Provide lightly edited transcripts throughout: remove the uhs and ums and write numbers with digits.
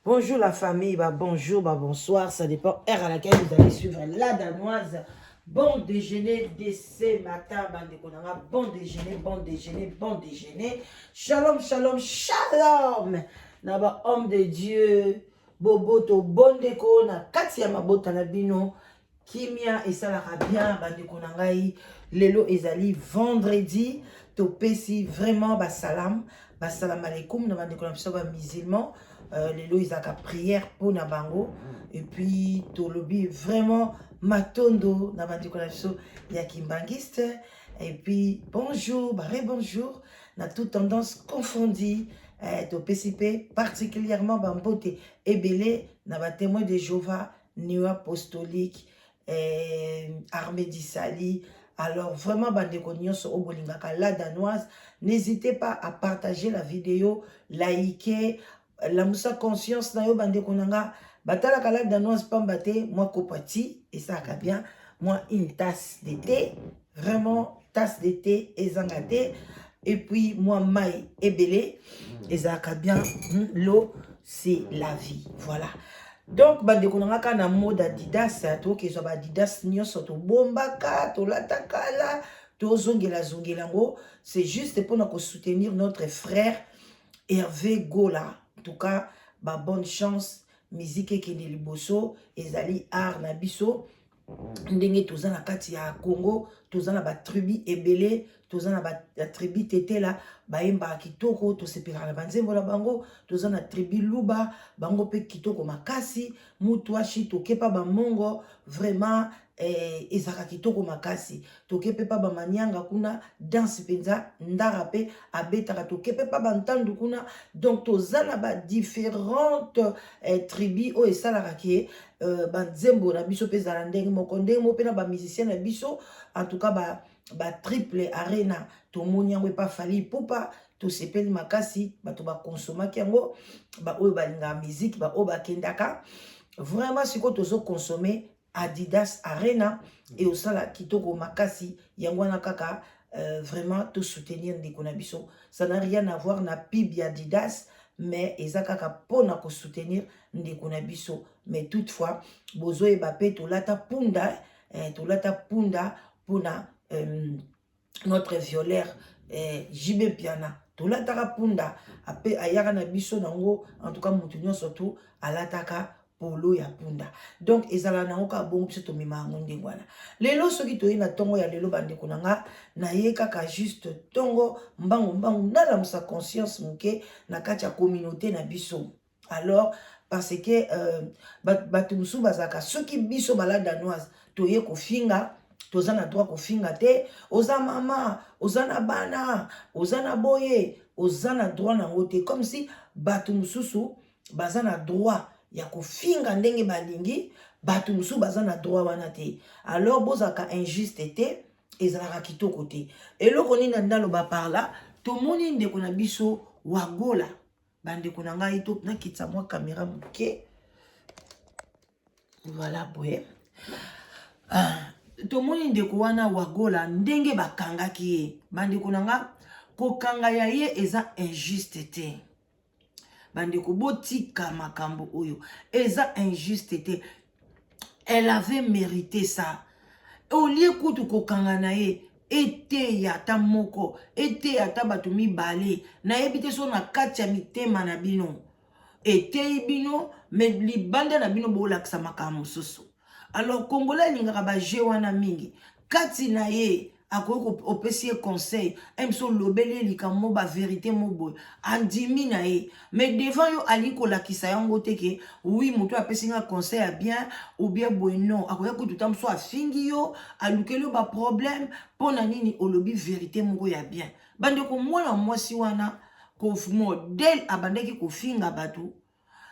Bonjour la famille, bah bonjour, bah bonsoir, ça dépend heure à laquelle vous allez suivre la danoise. Bon déjeuner de ce matin, bandeko na nga, bon déjeuner, bon déjeuner, bon déjeuner. Shalom, shalom, shalom. Na ba homme de Dieu, boboto bondeko na kati ya mabota na bino. Kimia esalaka bien bandeko na ngai. Lelo ezali vendredi, topesi vraiment ba salam, ba salam alaikum na bandeko na biso ba musulman. Lelo ezalaka prière mpo na bango et puis tolobi vraiment matondo na bandeko na biso ya kimbangiste et puis bonjour bare bonjour na toute tendance confondue. Topesi mpe particulièrement bambote ebele na batémoin de Jéhovah, néo apostolique, armée du salut. Alors vraiment bandeko nyonso oyo bolingaka la danoise, n'hésitez pas à partager la vidéo, liker, lamusa conscience na yo. Bandeko na nga batalaka la danoise pamba te, mwa kopa ti esalaka bien, mwa une tasse de thé, vraiment tasse de thé ezanga te, et puis mwa mai ebele ezalaka bien. L'eau, c'est la vie, voilà. Donc bandeko na nga, kaka na mode Adidas, tokezwa ba Adidas nyonso tobombaka, tolataka la, tozongela-zongela yango. C'est juste mpona kosoutenir notre frère Hervé Gola. En tout cas ba bonne chance, musique ekende liboso, ezali art na biso. Ndenge toza na kati ya Congo, toza na batribu ebele, toza na batribu tetela, bayembaka kitoko, tosepelaka na banzembo na bango. Toza na tribu luba, bango mpe kitoko makasi, mutu ashi tokepa bamongo, vraiment ezalaka kitoko makasi. Toke mpe pa bamanianga kuna, danse mpenza, ndara mpe abetaka. Toke mpe pa bantandu kuna. Donc toza na badifférente tribu oyo esalaka ke banzembo na biso mpe ezala ndenge moko, ndenge moko mpe na bamusicien na biso. En tout cas ba Triple Arena, tomoni yango epa Fally Ipupa, tosepeli makasi. Bato bakonsomaki yango, baoyo balingaka musique, baoyo bakendaka vraiment. Sikoyo tozoconsommer Adidas Arena e osala kitoko makasi. Yango wana kaka vraiment tosoutenir ndeko na biso. Ça n'a rien à voir na pub ya Adidas, mais eza kaka mpona kosoutenir ndeko na biso. Mais toutefois bozoyeba mpe tolata punda, tolata punda mpona notre violeur JB Mpiana. Tolataka punda ape ayaka na biso nango. En tout cas motu nyonso tu alataka polo ya punda, donc ezala nango kaka bongo. Biso tomema yango ndenge wana. Lelo soki toye na ntongo ya lelo, bandeko na nga, naye kaka juste ntongo mbangu mbangu nalamusa conscience moke na kati ya communauté na biso. Alors parce que bato mosusu bazalaka, soki biso bala danoise toye kofinga, toza na droit kofinga te. Oza mama, oza na bana, oza na boye, oza na droit nango te. Comme si bato mosusu baza na droit ya kofinga ndenge balingi, bato mosusu baza na droit wana te. Alors bozalaka injuste te, ezalaka kitoko te. Eloko nini na ndaloba par là? Tomoni ndeko na biso Wagola. Bandeko na ngai, to nakitisa mwa caméra moke, voilà boye. Ah, tomoni ndeko wana Wagola ndenge bakangaki ye. Bandeko na nga, kokanga ya ye eza injuste te. Bandeko, botika makambo oyo, eza injuste te. Elle avait mérité ça. Olie kutu kokanga na ye, eteya ata moko, eteya ata bato mibale, nayebi te. So na kati ya mitema na bino eteyi bino, mais libanda na bino boolakisa makambo mosusu. Alors Congolais alingaka baje wana mingi. Kati na ye akoki opesi ye conseil, biso olobeli ye likambo mo, bavérité mo boye, andimi na ye, mais devant yo alingi kolakisa yango te ke oui, moto apesi nga conseil ya bien ou bien boye. Non, akoya kutu ta mosu afingi yo, alukeli yo baproblème. Mpo na nini olobi vérité moko ya bien? Bandeko, mwana mwasi wana modèle abandaki kofinga bato,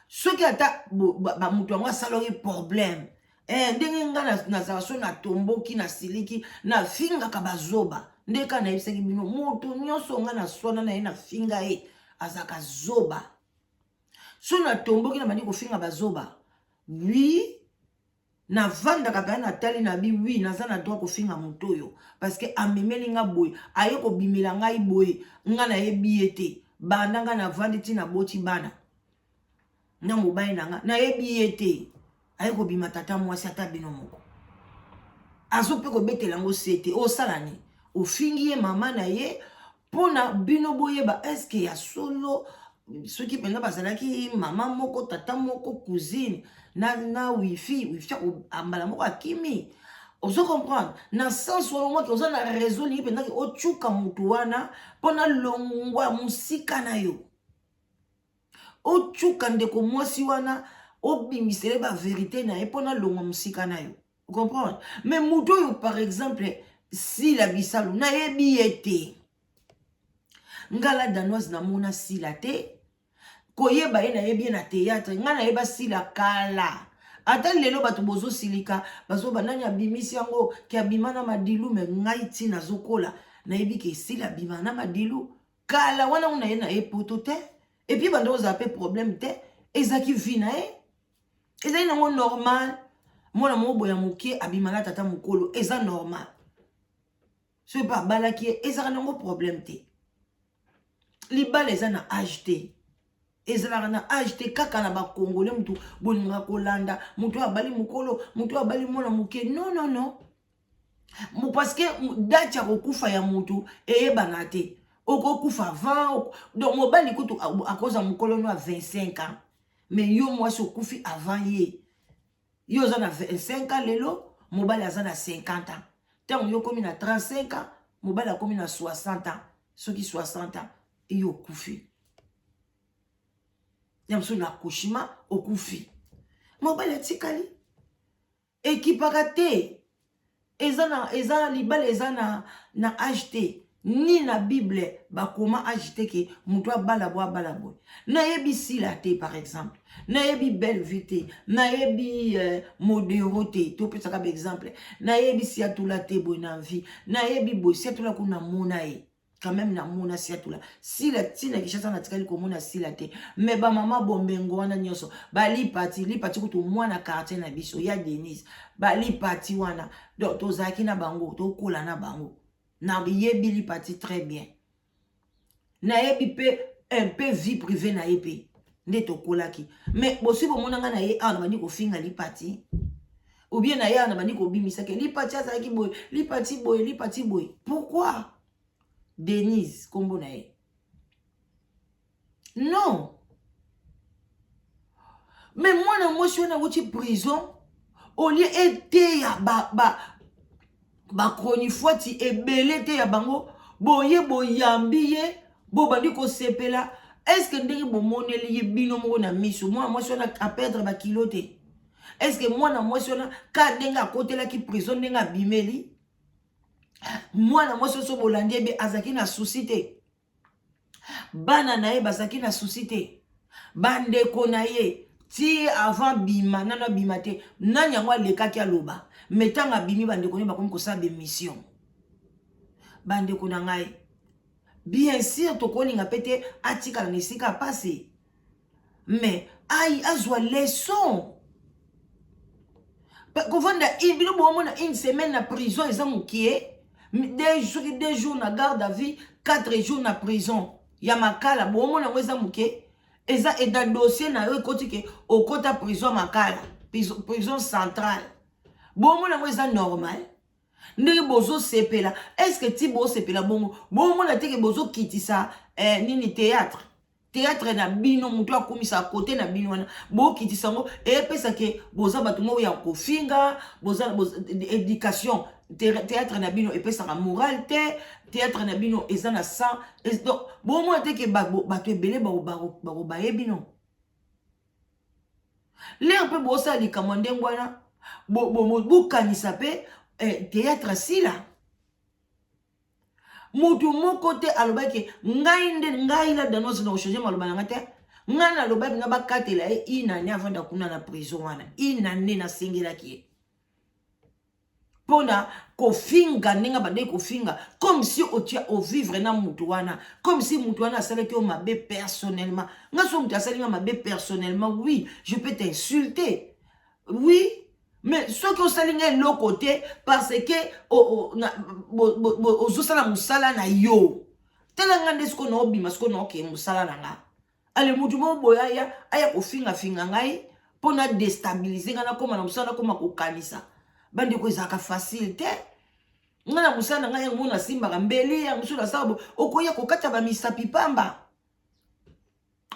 soki ata moto yango asalaki problème, ndenge nga nazala so natomboki, nasiliki, nafingaka bazoba. Nde kaka nayebisaki bino, moto nyonso nga naswana na ye, nafinga ye, azalaka zoba. So natomboki, nabandi kofinga bazoba, oui, navandaka mpenza, natali na bi, oui, naza na droit kofinga moto oyo parce que amemeli nga boye, aye kobimela ngai boye, nga nayebi ye te. Banda nga navandi ntina boti bana. Na mobali na nga nayebi ye te, aye kobima tata mwasi ata bino moko azo mpe kobetela yango se te. Osala nini? Ofingi ye mama na ye mpona bino boyeba eske ya solo soki mpenza bazalaki mama moko, tata moko, cousine na wifi. Wifi ambala moko akimi. Ozo comprendre na sens wana moki oza na réseau, olingi mpenzaki ocuka motu wana mpona longwa mosika na yo, ocuka ndeko mwasi wana, obimisele bavérité na ye mpona longwa mosika na yo. Comprendre? Mais motu oyo, par exemple Sila Bisalu, nayebi ye te. Nga la Danoise namona Sila te, koyeba ye nayebi ye na théâtre. Ngai nayeba Sila kala. Ata lelo bato bozosilika, bazoba nani abimisi yango ke abima na Madilu, mais ngai ntina azokola nayebi ke Sila abima na Madilu kala wana ngo na ye na ye poto te. Et puis bando ozala mpe problème te, ezalaki vie na ye, ezali nango normal. Mwana moko boya moke abima na tata mokolo, eza normal. Soki mpe abalaki ye, ezalaka nango problème te. Libala eza na age te, ezalaka na age te. Kaka na bakongole mutu bolingaka kolanda motu oyo abali mokolo, motu oyo abali mwana moke. Non, non, non, parce que date ya kokufa ya motu eyebana te. Okokufa avant. Donc mobali kutu akoza mokolo no ya 25 ans, mais yo mwasi okufi avant ye. Yo oza na 25 ans lelo, mobali aza na 50 ans. Ntango yo okomi na 35 ans, mobali akomi na 60 ans, soki 60 ans, yo okufi ya mosusu na accouchement, okufi, mobali atikali. Ekipaka te, eza na eza libala eza na age te, ni na Bible bakoma age te ke moto abala bo abala boye. Nayebi Sila te, par exemple nayebi Belle Vie te, nayebi Modero te, topesaka baexemple. Nayebi Siatula te boye na vie, nayebi boye Siatula kuna mona ye quand même, namona Siatula. Sila ntina Kinshasa natikali komona Sila te. Mais bamama bombengo wana nyonso, balipati lipati kutu mwana quartier na biso ya Denise, balipati wana, donc tozalaki na bango, tokola na bango. Nayebi lipati très bien, nayebi mpe un peu vie privée na ye mpe nde tokolaki. Mais bosi bomonanga na ye awa na bandi kofinga lipati, ou bien na ye awa na bandi kobimisaki lipati azalaki boye, lipati boye, lipati boye? Pourquoi? Denise nkombo na ye, non. Mais mwana mwasi wana awuti prison, olie eteya bachronifuati ba ebele te ya bango boye, boyambi ye, bobandi kosepela. Est-ce ndenge bomoneli ye bino moko na miso, mwana mwasi wana aperdre bakilo te? Est-ce mwana mwasi wana ka ndenge akotelaki prison, ndenge abimeli, mwana mwasi oso bolandi ye be azalaki na souci te? Bana na ye bazalaki na souci te? Bandeko na ye ti avant bima, nano abima te, nani yango alekaki aloba? Mais ntango abimi, bandeko ne bakomi kosala bémission. Bandeko na ngai, bien sûr tokolinga mpe te atikala na esika apasi, mais ai azwa leçon. Kovanda bino bomona une semaine na prison eza mokie, soki 2 jours na garde à vue, 4 jours na prison ya Makala, bomona yango eza moke. Eza eda dossier na yo ekoti ke okota prison Makala, prison centrale, bomona yango eza normal. Ndenge bozosepela, est-ce ti bosepela bongo, bomona teke bozokitisa nini, théâtre na bino? Moto akumisa kote na bino wana, bokitisa yango, eyepesake boza bato moko ya kofinga. Boza éducation, théâtre na bino epesaka morale te, théâtre na bino eza na sang. Donc bomona te ke bato ebele bakobaye bino lere mpe bosala likambo ya ndenge wana? Bokanisa mpe théâtre sila. Motu moko te alobaki ngai nde ngai la Danoise na kochanger maloba na ngai te. Ngai nalobaki nga bakatela ye inane avanda kuna na prison wana, inane nasengelaki ye mpona kofinga ndenge abandaki kofinga, comme si otia ovivre na mutu wana, comme si mutu wana asalaki yo mabe personnellement. Nga so mutu asali nga mabe personnellement, oui, je peux t'insulter, oui, mais soki osali nga eloko te, parce que ozosala mosala na yo, tala nga nde sikoyo naobima, sikoyo naokee mosala na nga. Ale mutu moko boye aya aya kofingafinga ngai mpo na destabilize ngai, nakóma na mosala, nakóma kokanisa. Bandeko, ezalaka facile te. Ngai na mosala na ngai yango nasimbaka mbeli ya mosusu, nasala bo okoya kokata bamisapi pamba,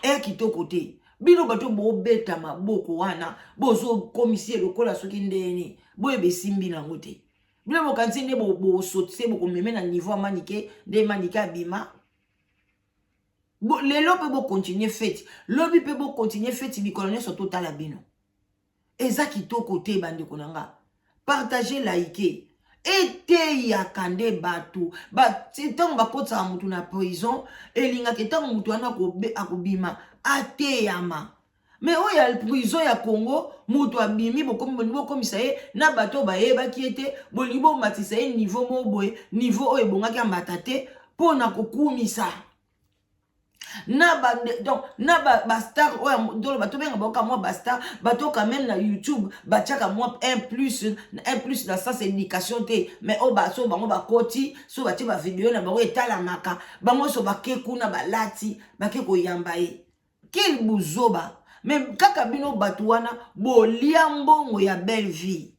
eya kitoko te. Bino bato bobeta maboko wana, bozokomisi ye lokola soki ndeni boyeba esimbi nango te. Bino bokanisi nde bosotise, bokomeme na niveau ya Manike, nde Manike abima. Lelo mpe bokontinue feti, lobi mpe bokontinue feti, mikolo nyonso totala bino. Eza kitoko te, bandeko na nga. Partage, like, eteyaka nde bato. Ntango bakotisaka motu na prison, elingaka ntango motu wana akobima ateyama. Me oyo ya prison ya Congo, moto abimi, bolingi bokomisa ye na bato oyo bayebaki ye te, bolingi bomatisa ye niveau moko boye, niveau oyo ebongaki amata te, mpo na kokumisa na ba, donc na ba star oyo toloba, tobenga baoka mwa bastar, bato quand même na YouTube batiaka mwa un plus, un plus na sens éducation te, mais oyo baso bango bakoti so batie bavideo na bango etalamaka. Bango nyonso bake kuna, balati, bake koyamba ye. Quel buzoba! Mais kaka bino bato wana bolia mbongo ya Belle Vie,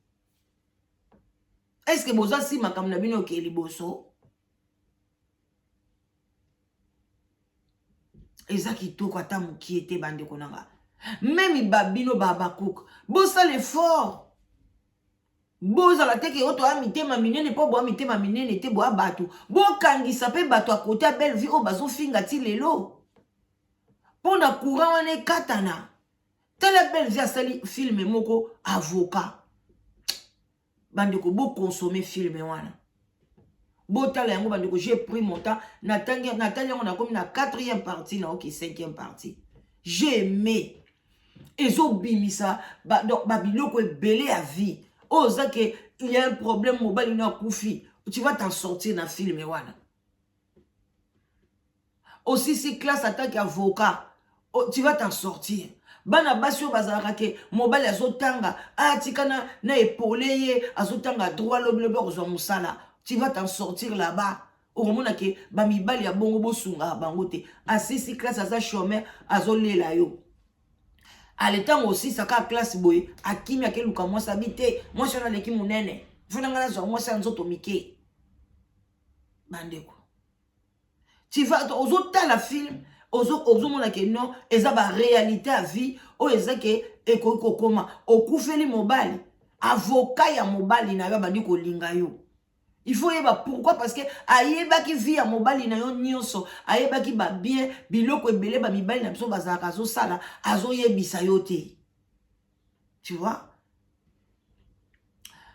est ce que boza si makambo na bino oke liboso? Eza kitoko ata mokie te, bandeko na nga. Même babino babakuka, bosala effort, bozala te ke oyo toya mitema minene, mpo boya mitema minene te. Boya bato, bokangisa mpe bato ya kote ya Belle Vie oyo bazofinga ti lelo mpo na courant wana ekatana. Tala, Belle Vie asali film moko, Avocat. Bandeko, bokonsome film wana, botala yango. Bandeko, j'ai pris mon temps, natali yango, nakomi na quatrième partie, naoki cinquième partie. J'ai aimé. Ezobimisa babiloko ebele ya vie oyo oza ke il y a un problème, mobali no akufi, tu vas t'en sortir na film wana. Osisi classe ataki avocat, tu vas t'en sortir. Bana basi oyo bazalaka ke mobali azotanga, atika na epole ye azotanga droit, lobilobi akozwa mosala, tu vas t'en sortir là-bas. Okomona ke bamibali ya bongo, bosungaka bango te. Asisi classe, aza chômeur, azolela yo. Ale ntango osisaka classe boye, akimi, akeluka mwasi, abi te, mwasi wana aleki monene, fona ngai nazwa mwasi ya nzoto mike. Bandeko, tu vas ozotala film, ozomona ke non, eza baréalité ya vie oyo eza ke ekoki kokoma. Okufeli mobali, avocat ya mobali na yo abandi kolinga yo. Il faut yeba pourquoi, parce que ayebaki vie ya mobali na yo nyonso, ayebaki babien, biloko ebele bamibali na biso bazalaka azosala, azoyebisa yo te. Tu vois,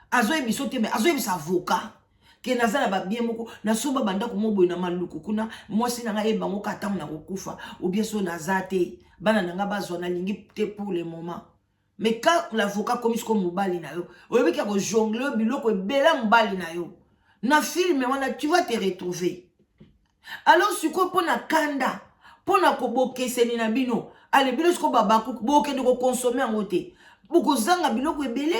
azoyebisa yo te, mais azoyebisa avocat ke naza na babien moko, nasomba bandako mo boye na Maluku kuna. Mwasi na ngai ayebango ka ntango na kokufa, ou bien so naza te, bana na ngai bazwa, nalingi te pour le moment. Mais quand l'avocat komi siko mobali na yo, oyebiki ya kojongle yo biloko ebele mobali na yo na film wana, tu vas te retrouver. Alors sikoyo, mpo na kanda, mpo na kobokeseni na bino, ale bino sikoyo babakuku, bokende kokonsome yango te, bokozanga biloko ebele,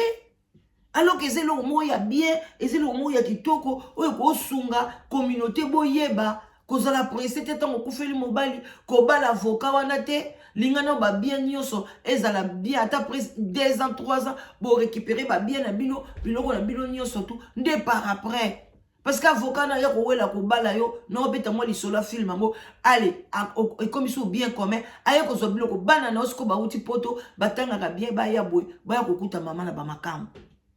alors que eza eloko moko ya bien, eza eloko moko ya kitoko oyo kosunga communauté. Boyeba kozala pressé te ntango okufeli mobali, kobala avocat wana te. Linga na babien nyonso ezala bien, ata presque 2 ans, 3 ans, borécupérer babien na bino, biloko na bino nyonso tu nde par après, parce que avocat na ya kowela kobala yo na obeta mwa lisolo ya film yango. Ale ekomi so bien commun, aye kozwa biloko, bana na yo sikoyo bauti Poto, batangaka bien, baya boye, baya kokuta mama na bamakambo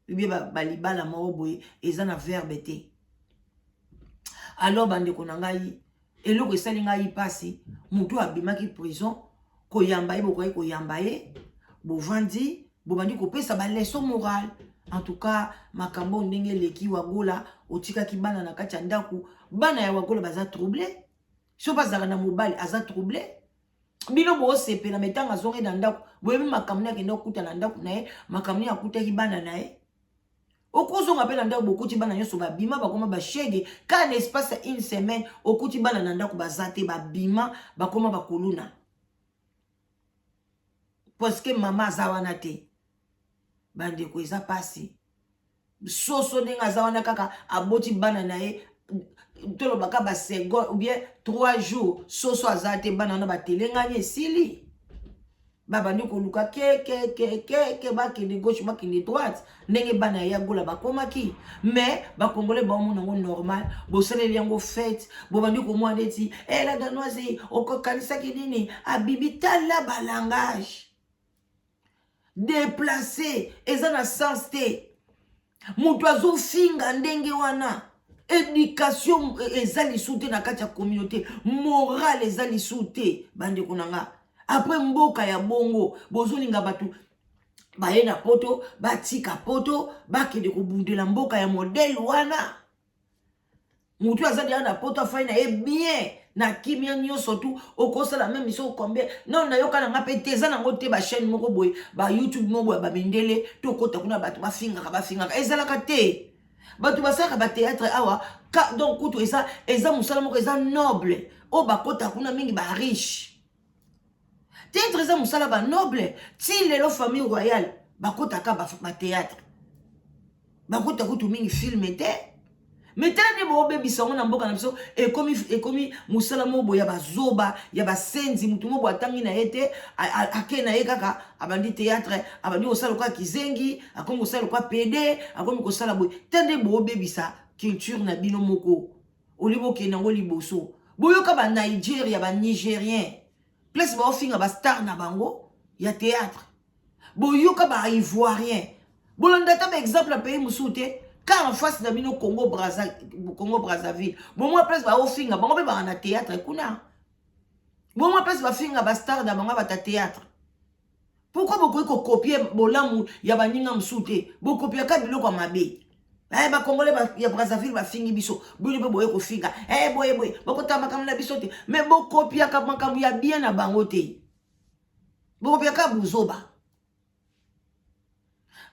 ubie balibala moko boye eza na verbe te. Alors bandeko na ngai, eloko esali ngai mpasi, motu abimaki prison, koyamba ye, bokoki koyamba ye, bovandi, bobandi kopesa baleçon morale. En tout cas, makambo ndenge eleki, Wagola otikaki bana na kati ya ndako, bana ya Wagola baza trouble. So bazalaka na mobali aza trouble, bino boosepela, me ntango azongi na ndako, boyebi makambo nini akende kokuta na ndako na ye, makambo nini akutaki bana na ye. Okozonga mpe na ndako, bokuti bana nyonso babima, bakoma bashege. Kaka na espace ya une semaine, okuti bana na ndako baza te, babima, bakoma bakuluna, parce que mama aza wana te. Bandeko, eza mpasi. Soso ndenge aza wana, kaka aboti bana na ye. Tolobaka baseconde ou bien 3 jours, soso aza te. Bana wana batelengani, esili, babandi koluka kekekekeke, bakende gauche, bakende droite, ndenge bana ya Gola bakomaki. Mais Bakongolais baomona yango normal, bosaleli yango fête, bobandi komona neti e la Danoise okokanisaki nini, abibi. Tala balangage déplacé, eza na sens te. Moto azofinga ndenge wana, éducation eza lisu te na kati ya communauté, morale eza lisu te. Bandeko na nga, après mboka ya bongo, bozolinga bato baye na Poto, batika Poto, bakende kobundela mboka ya modèle wana? Motu aza deya na Poto, afai na ye bien na kimia nyonso tu, okosala même so combien. Non, nayoka na nga mpe te, eza nango te. Bachaîne moko boye, baYouTube moko boye, bamindele, tokota kuna, bato bafingaka, bafingaka, ezalaka te. Bato basalaka bathéâtre awa ka, donc kutu eza mosala moko eza noble oyo bakota kuna mingi, bariche. Théâtre eza mosala banoble. Ti lelo famille royale bakotaka bathéâtre, bakota kutu mingi film te. Mais tala nde boobebisa yango na mboka na biso. Ekomi mosala moko boye ya bazoba, ya basenzi. Motu moko boye atangi na ye te, ake na ye kaka, abandi théâtre, abandi kosala lokola kizengi, akomi kosala lokola pédé, akomi kosala boye. Te, nde boobebisa culture na bino moko. Oli bokende yango liboso, boyoka Banigeria, Banigérien, place baofinga bastar na bango ya théâtre. Boyoka Baivoirien, bolanda ata baexemple ya pays mosusu te. Ka en face na bino, Congo Braza, Congo Brazzaville, bomwa place baofinga bango mpe baka na théâtre kuna. Bomwa place bafinga bastar na bango bata théâtre. Pourquoi bokoki kocopier bolamu ya baninga mosusu te? Bokopiaka biloko ya mabe. Bakongolais ya Brazzaville bafingi biso, bino mpe boye kofinga. Boye boye, bokotala makambo na biso te, mais bokopiaka makambo ya bien na bango te. Bokopiaka buzoba,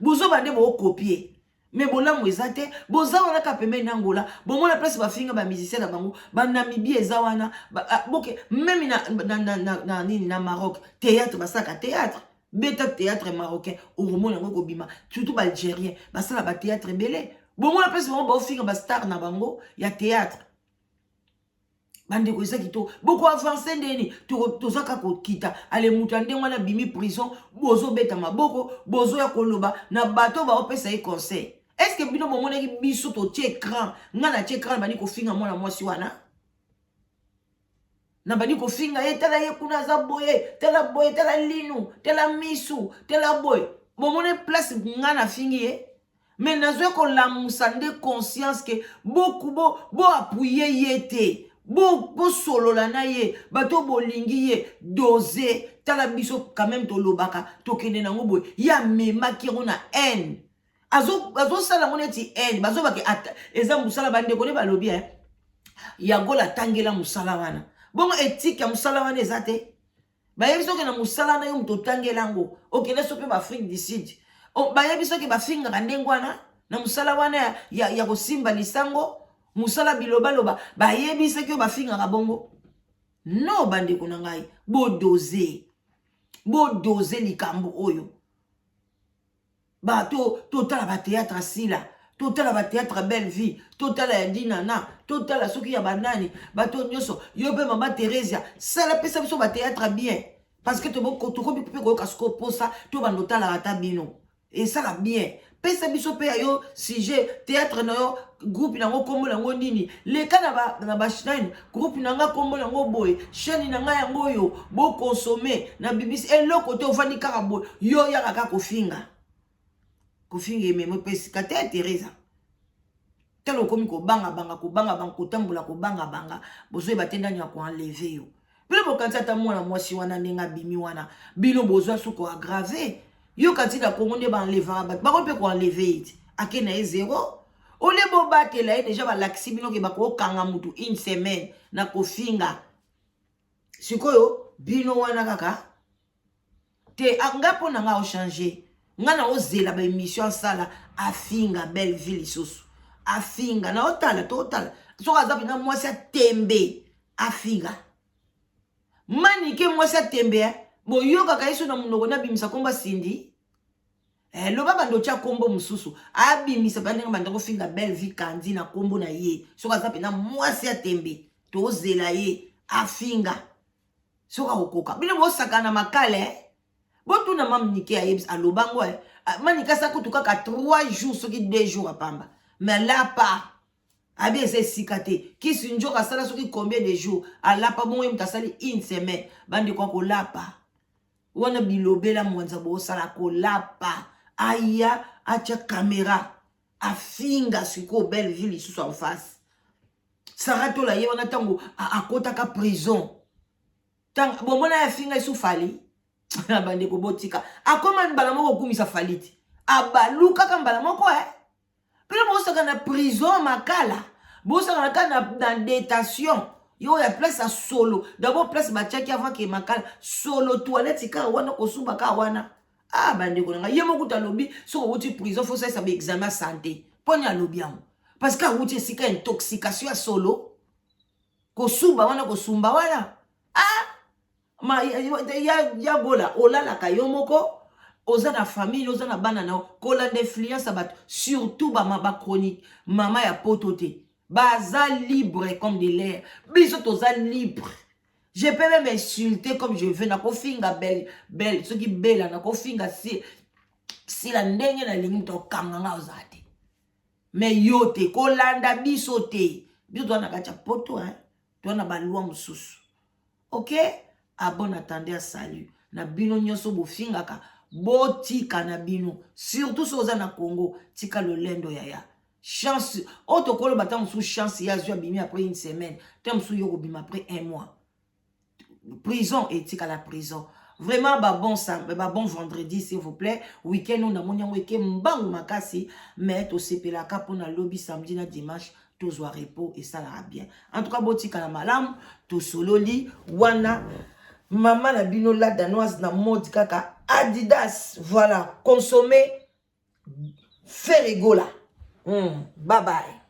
buzoba nde bokopier, mais bolamu eza te. Boza wana kaka pembeni na Angola, bomona place bafinga bamusicien na bango. Banamibie eza wana, boke même na nini, na Maroc, théâtre basalaka théâtre. Beta théâtre marocain, okomona yango ekobima. Surtout Baalgérien basala bathéâtre ebele. Bomona place bango baofinga bastar na bango ya théâtre. Bandeko, eza kitoko. Bokoavancer ndeni? Toza kaka kokita. Ale, moto ya ndenge wana abimi prison, bozobeta maboko, bozoya koloba na bato baopesa ye conseil. Est ce que bino bomonaki biso totie écran? Ngai natie écran, bandi kofinga mwana mwasi wana, na bandi kofinga ye: tala ye kuna, aza boye, tala boye, tala linu, tala misu, tala boye. Bomoni place ngai nafingi ye? Mais nazwi kolamusa nde conscience ke boku boappuyer ye te, bosolola na ye. Bato bolingi ye dose. Tala biso quand même, tolobaka, tokende nango boye. Ye amemaki yango na haine, azosala yango neti haine. Bazobake eza mosala. Bandeko nde balobi yango, atangela mosala wana. Bongo éthique ya mosala wana eza te. Bayebi soki na mosala na yo, moto otangela yango, okende so mpe baAfrique du Sud, bayebi soki bafingaka ndenge wana na mosala wana ya kosimba lisango, mosala bilobaloba. Bayebi soki oyo bafingaka bongo. No, bandeko na ngai, bodoser, bodoser likambo oyo. Bato totala bathéâtre asila, totala bathéâtre Belle Vie, totala ya Dinana, totala soki ya banani, bato nyonso. Yo mpe mama Theresia, sala, pesa biso bathéâtre bien, parce que tokomi mpe koyoka sikoyo mposa to bando otalaka ata bino, esala bien. Pesa biso mpe ya yo sujet, théâtre na yo, groupe nango nkombo nango nini? Leka na bachaîne: groupe na nga nkombo nango boye, chaîne na ngai yango oyo, boconsommer na bibisi eloko te. Ofandi kaka boye, yo yaka kaka kofinga, kofinga ememo mpe esika te. Teresa, tala, okomi kobangabanga, kobangabanga, kotambola kobangabanga, bozoyeba te ndani ya koenlever yo. Bino bokanisi ata mwana mwasi wana ndenge abimi wana, bino bozwa su koaggraver. Yoka, ntina Kongo nde baenlevaka bato, bako mpe koenlever ye ti ake na ye zéro. Ole, bobatela ye déjà. Balakisi bino ke bakokanga mutu une semaine na kofinga. Sikoyo bino wana kaka te. Nga mpo na nga ochanger, nga na ozela baémission asala, afinga Belle Vie lisusu, afinga na otala, totala soki aza mpena mwasi atembe. Afinga Manike, mwasi atembe. Boyokaka ye so na monoko nabimisa komba Sindi. Eh, loba bando otya nkombo mosusu abimisa mpenza ndenge banda kofinga belle vie kandi na nkombo na ye soki aza mpenza mwasi ya tembe tozela ye afinga soki akokoka bino bosakana na makala eh? Botuna mam nike ayebisa aloba ngo eh. Ah, manike asa kutu kaka 3 jours soki 2 jours apamba mais alapa abi eza esika te kisi njoka asala soki combien de jours alapa bongo ye moto asali une semaine bandeko akolapa wana bilobela mwanza bosala kolapa aya atya kamera afinga sikoyo belle vie lisusu en face sara tola ye wana ntango akotaka prison ntango bomona ye afinga esu fali bandeko botika akoma mbala moko okumisa fali te abalukaka mbala moko e bino bosaka na prison makala bosaka na kaka na, na detention yo ya place ya solo d'abord place batiaki avant ke makala solo toilette kaka wana kosuba kaka wana ah bandeko na ngai ye moko kutu alobi soki owuti prison fo osalisa baexamen ya sante mpo nini alobi yango parce que awuti esika intoxication ya solo kosuba wana kosumba wana ah ma ya, ya, ya gola olalaka yo moko oza na famille oza na bana na yo kolanda influence ya bato surtout bama bachronique mama ya poto te baza libre comme de l'air biso toza libre je peux même insulter comme je veux nakofinga belle belle soki bela nakofinga si sila ndenge nalingi moto okanga nga ozala te mais yo te kolanda biso te biso toza na kati ya poto hein? Toza na balwa mosusu ok à bon attendeur salut na bino nyonso bofingaka botika na bino surtout soki oza na congo tika lolendo yaya chance oyo tokoloba ntango mosusu chance ye azwi abimi après une semaine ntango mosusu yo kobima après un mois prison etikala prison vraiment ba bon, ba bon vendredi s'il vous plaît week-end oyo namoni yango eke mbangu makasi mais tosepelaka mpona lobi samedi na dimanche tozwa repos esalaka bien en tout cas botikala malamu tosololi wana mama na bino la danoise na mode kaka adidas voilà consommer ferregola bye bye.